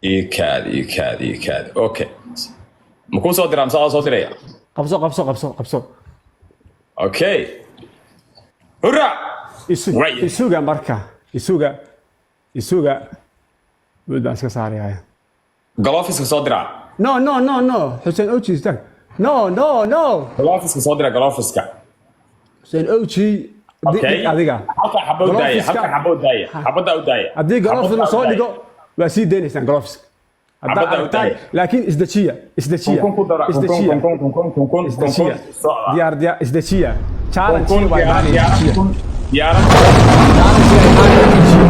Ikaadi, ikaadi, ikaadi. Okay, ma kuu soo diraa mise adaa soo diraya? Qabso, qabso, qabso, qabso. Okay, hurra. Right. Isuga marka, isuga, isuga, mid baan iska saaraya. Gloveska soo diraa. No, no, no, no, Xuseen Oji, istaag. No, no, no. Gloveska soo dira, gloveska. Xuseen Oji. Okay. Dhig adiga. Halka xabo u daaya, halka xabo u daaya, xabadda u daaya. Haddii gloves la soo dhigo, waa sii deynaysaan gloveska haddaa Xabadda u aragtaan. daaya. Laakiin isdejiya, isdejiya. Kun ku dara, kun. Isdejiya. Kun, kun, kun, kun, kun. Isdejiya. Kun socda. Diyaar, diyaar, isdejiya. Challenge Kun waa imaanaya. diyaarad. Isdejiya. Kun diyaarad. Challenge imaanaya, isdejiya.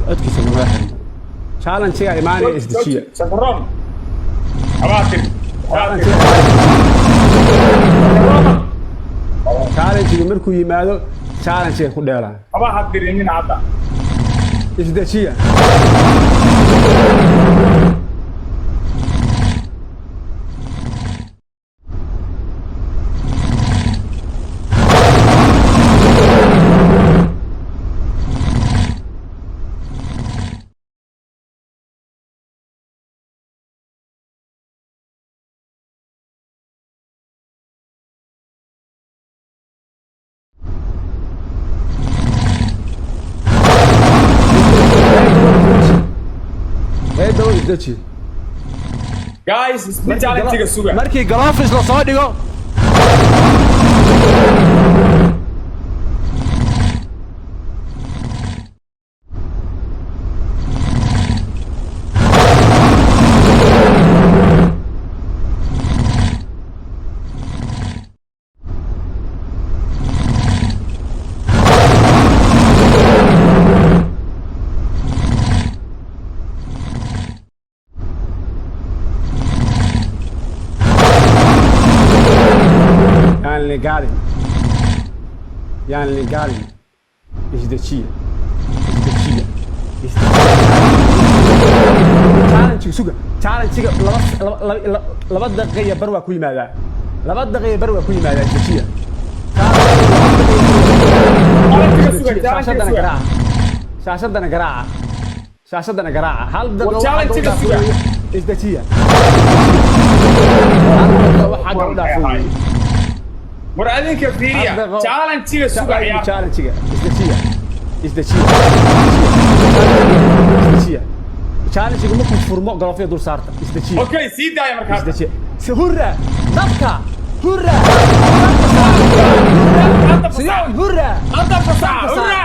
Codkiisa lagama xirno. Challenge imaanaya, isdejiya. Sakaroon abaatir. Challenge, challenge markuu yimaado, challenge ku dheelaan. Abaa ha dirinin hadda. Isdejiya. Eedawo, isdeji. Guys, isla challenge suga. Markii gloves la soo dhigo. Yaan ligaalin, yaan ligaalin. Isdejiya, isdejiya, isdejiya. Challenge suga. Challenge 2 daqiiqa bar waa ku yimaadaa, 2 daqiiqa bar waa ku yimaadaa. Isdejiya. Challenge suga, challenge Shaashadana suga. garaaca, shaashadana garaaca, shaashadana garaaca. Hal daqiiqo. War challenge Waxa suga. Isdejiya. Hal daqiiqo wax xagga u dhaafo weeye. War adinka fiiriya. Challenge suga ciyaar. Challenge-ga isdejiya, isdejiya, isdejiya. Challenge-ga markuu furmo, golofya dul saarta. Isdejiya. Okay, sii daaya markaa. Isdejiya. Si hurra dabka, hurra dabka saara. Hadda fasax. Siyoon, hurra. Hadda fasax, hurra.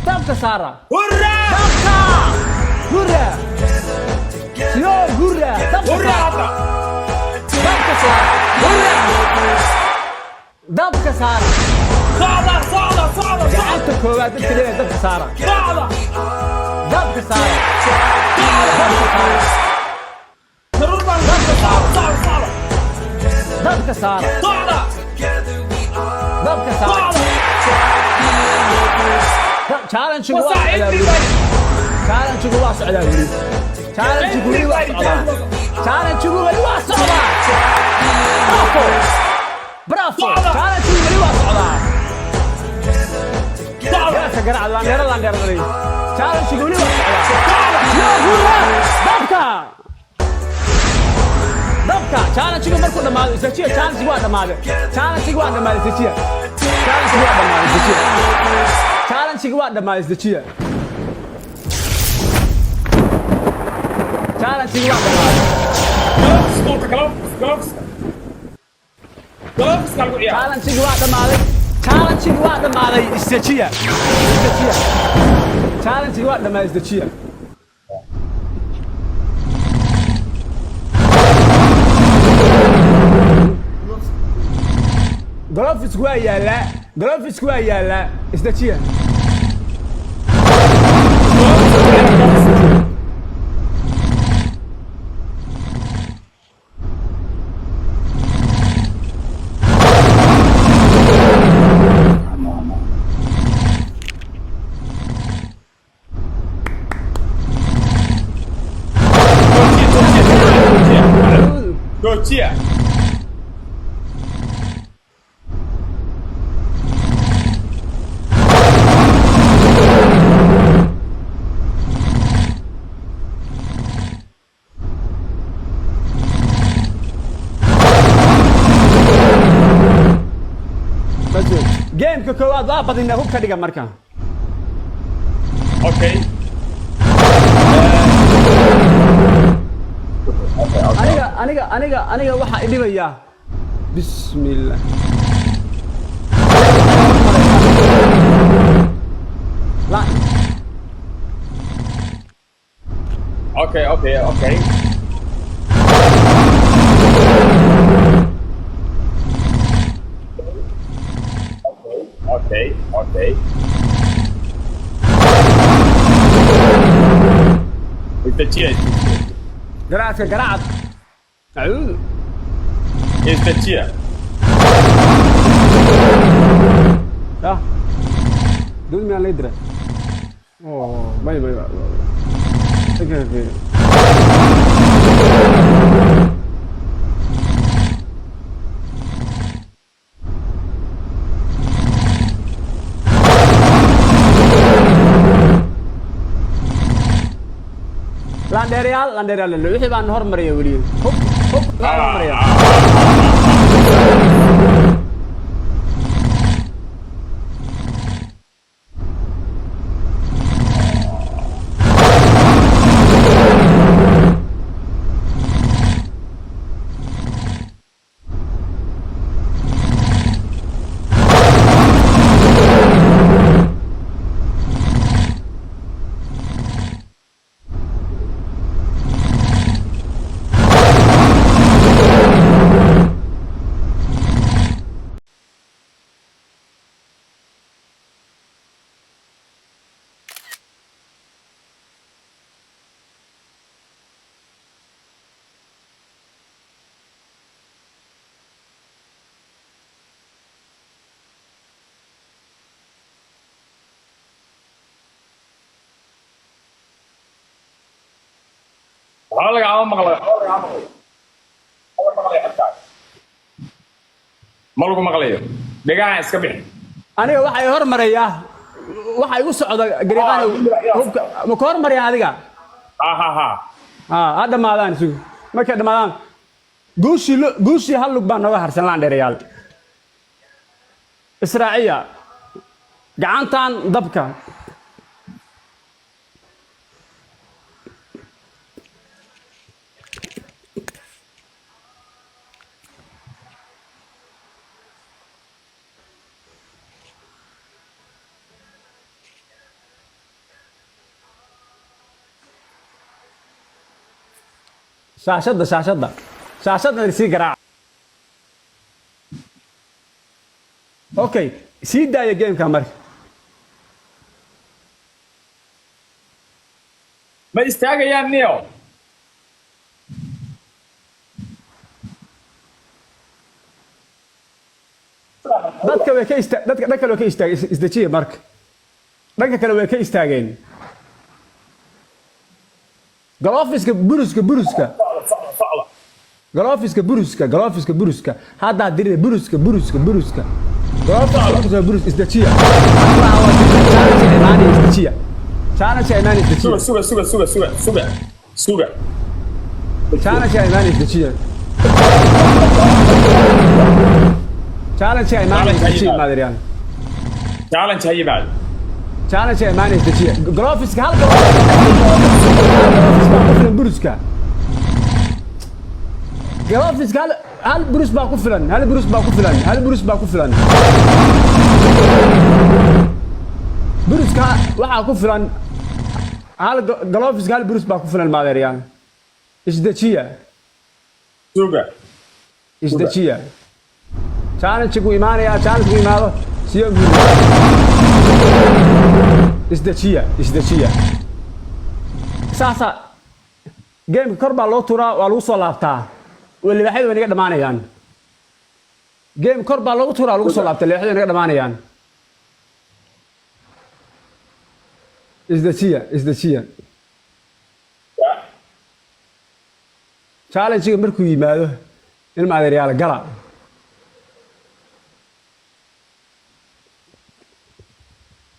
Dabka saara. Hurra. Dabka, hurra. Siyoon, hurra, dabka Hurra. saara. Hadda. Dabka saara. Hurra. Dabka saara. Socda, socda, socda, socda. Gacanta koowaad dadka leeyahay, dabka saara. Socda. Dabka saara, dabka saara. Daruur baan. Socda, socda, socda. Dabka saara. Socda. Dabka saara. Socda. Challenge-gu waa Fasax. socdaa weli. Everybody. Challenge-gu waa socdaa weli. Challenge-gu weli waa socdaa. Challenge-gu weli waa socdaa. Bravo, bravo. Challenge-gu weli waa socdaa. Socda. Yaasa garaac, laandheero, laandheero dhalay. Challenge-gu weli waa socdaa. Yo, hurra, dabka, dabka. Challenge-gu markuu dhammaado, isdejiya. Challenge-gu waa dhammaaday. Challenge-gu waa dhammaaday, isdejiya. Challenge-gu waa dhammaaday, isdejiya. Challenge-gu waa dhammaaday, isdejiya. Challenge-gu waa dhammaaday. Gloves dhulka, gloves, gloves, gloves lagu ciyaar. Challenge-gu waa dhammaaday. Challenge-gu waa dhammaaday, isdejiya, isdejiya. Challenge-gu waa dhammaaday, isdejiya. Glofisku waa yaallaa, glofisku waa yaallaa, isdejiya. Joojiya, joojiya, joojiya. Gameka koowaad waa badinaa, hub ka dhiga marka. Okay. Aniga waxaa idhibaya, bismillah. La Okay. Okay. Isdejiya. Garaadka garaacad, acuudu. Isdejiya. Ya dad miyaan lay diray? Oh, may may okay. Landheerayaal, landheerayaal, wixii baan hormaraya weli. Hub, hub baan hormaraya. Waxba lagaama maqlayo, waxba lagaama maqlayo. Waxba maqlayo codkaaga. Ma lagu maqlayo. Dhagaha iska bixi. Aniga waxay hormaraya, waxa igu socda gariiqaan hubka ma ka hormaraya adiga? Ha ha ha. Ha dhamaadaan, sugu markay dhamaadaan guushii guushii hal lug baa nooga harsan. Landheerayaal, israaciya gacantan dabka. Shaashadda, shaashadda, shaashadda sii garaaca. Okay, sii daaya gameka marka. Ma istaagayaan niyo. Dadka way ka ista dadka dhanka kale way ka istaageen. Isdejiya marka, dhanka kale way ka istaageen. Galofiska buruska, buruska. Socda, socda. Galofiska buruska, galofiska buruska haddaa dirina. Buruska, buruska, buruska, galofiska buruska, burus. Isdejiya, challenge imaanaya, isdejiya, challenge imaanaya, isdejiya. Suga, suga, suga, suga, suga, suga, suga. Challenge imaanaya, isdejiya. Challenge imaanaya, isdejiya, maadiriyaan. Challenge ha yimaado. Challenge imaanaya, isdejiya. Galofiska hal galofiska baa ku filan. Buruska, galofiska hal burus baa ku filan, hal burus baa ku filan, hal burus baa ku filan. Buruska waxaa ku filan hal galofiska, hal burus baa ku filan, maadeeryaal. Isdejiya. Suga. Isdejiya, challenge-gu imaanaya, challenge-gu imaado siyo. Isdejiya, isdejiya. Saasa gameka kor baa loo turaa, waa lagu soo laabtaa. Libaaxyadu way naga dhamaanayaan. Game kor baa loogu turaa, lagu soo laabtaa, libaaxyadu way naga dhamaanayaan. Isdejiya, isdejiya. Challenge-ga markuu yimaado, ilma adeeryaal, gala.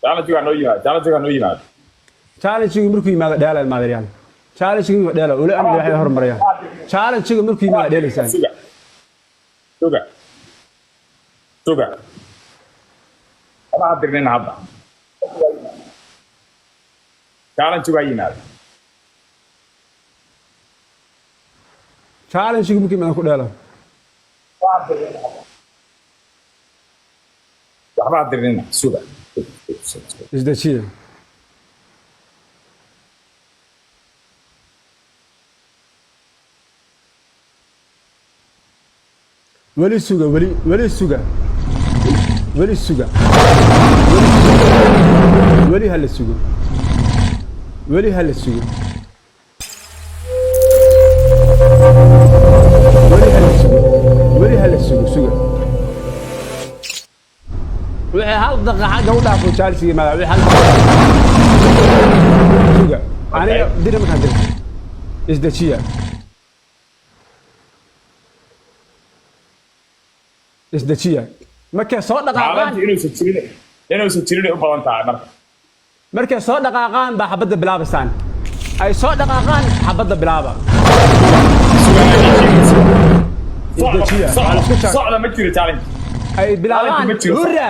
Challenge-ga noo yimaado, challenge-ga noo yimaado. Challenge-gu markuu yimaado dheela, ilma adeeryaal. Challenge-gu dheela weli amni waxay hormarayaan. Challenge-gu markuu yimaado dheelaysaan. Suga, suga, suga. Waxba ha dirnina hadda. Challenge waa yimaada. Challenge markii madan ku dheelo. Waxba ha dirnina, suga. Isdejiya. Weli suga, weli, weli suga, weli suga, weli hala sugo, weli hala sugo, weli hala sugo, weli hala sugo, suga. Wixii hal daqiiqa xagga u dhaafo challenge yimaada, wixii hal daqiiqa suga. Aniga dira markaan dirta. Isdejiya, isdejiya. Markay soo dhaqaaqaan Challenge inuusan jirin u badan tahay marka. Markay soo dhaqaaqaan baa xabadda bilaabaysaan. Ay soo dhaqaaqaan, xabadda bilaaba. Isdejiya. Waa la isku Socda, ma jiro challenge. Ay bilaabaan. Ma jiro. Hurra,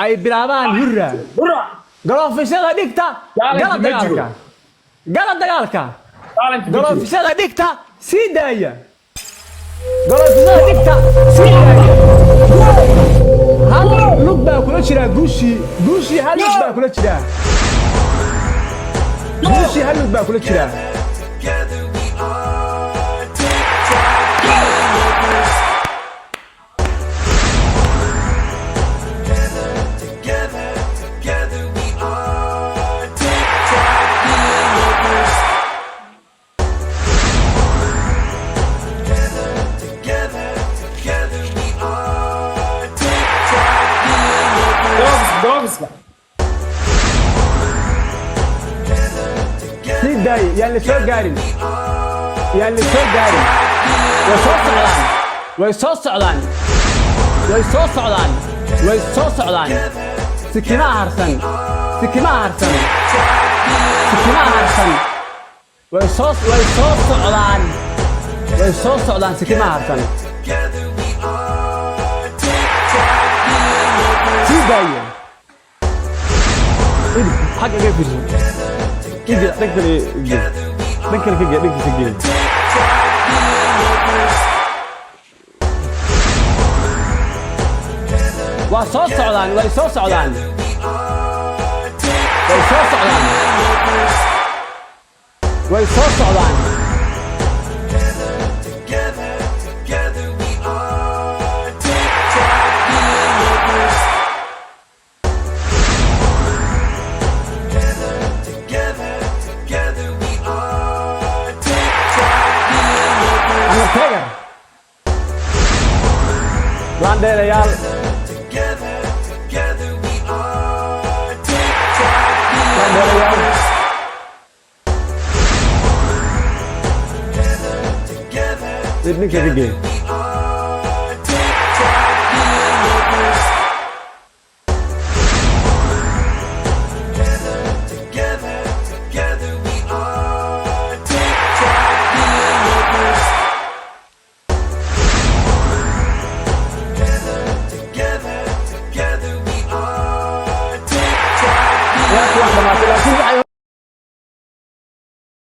ay bilaabaan, hurra. Hurra. Galoofyada dhigta. Challenge gala ma jiro. Dagaalka gala, dagaalka. Challenge ma jiro. Galoofyada dhigta, sii daaya. Galoofyada dhigta, sii daaya. Hal lug baa kula jiraa guushii, guushii hal lug baa kula jiraa, guushii hal lug baa kula jiraa. Together we are TikTok lovers. Together, together we are TikTok lovers. Together, together we are TikTok lovers. Gloveska. Sii daaya, yaan la soo gaarin, yaan la soo gaarin. Way soo socdaan, way soo socdaan, way soo socdaan, way soo socdaan. Sikimaa harsan, sikimaa harsan, sikimaa harsan. Way soo socdaan, way soo socdaan, sikimaa harsan. Together we are TikTok lovers. Sii daaya. Idib xagga iga fiirso. Idib dhan kale gee, dhan kale ka gee, dhankiisa gee. Lovers. Waa soo socdaan, way soo socdaan, way soo socdaan, way soo socdaan. Together, together we are TikTok lovers. Together, together we are TikTok lovers. Undertaker, laandheerayaal. Together, together we are TikTok Laandheerayaal. lovers. Together, Dib ninka ka gee.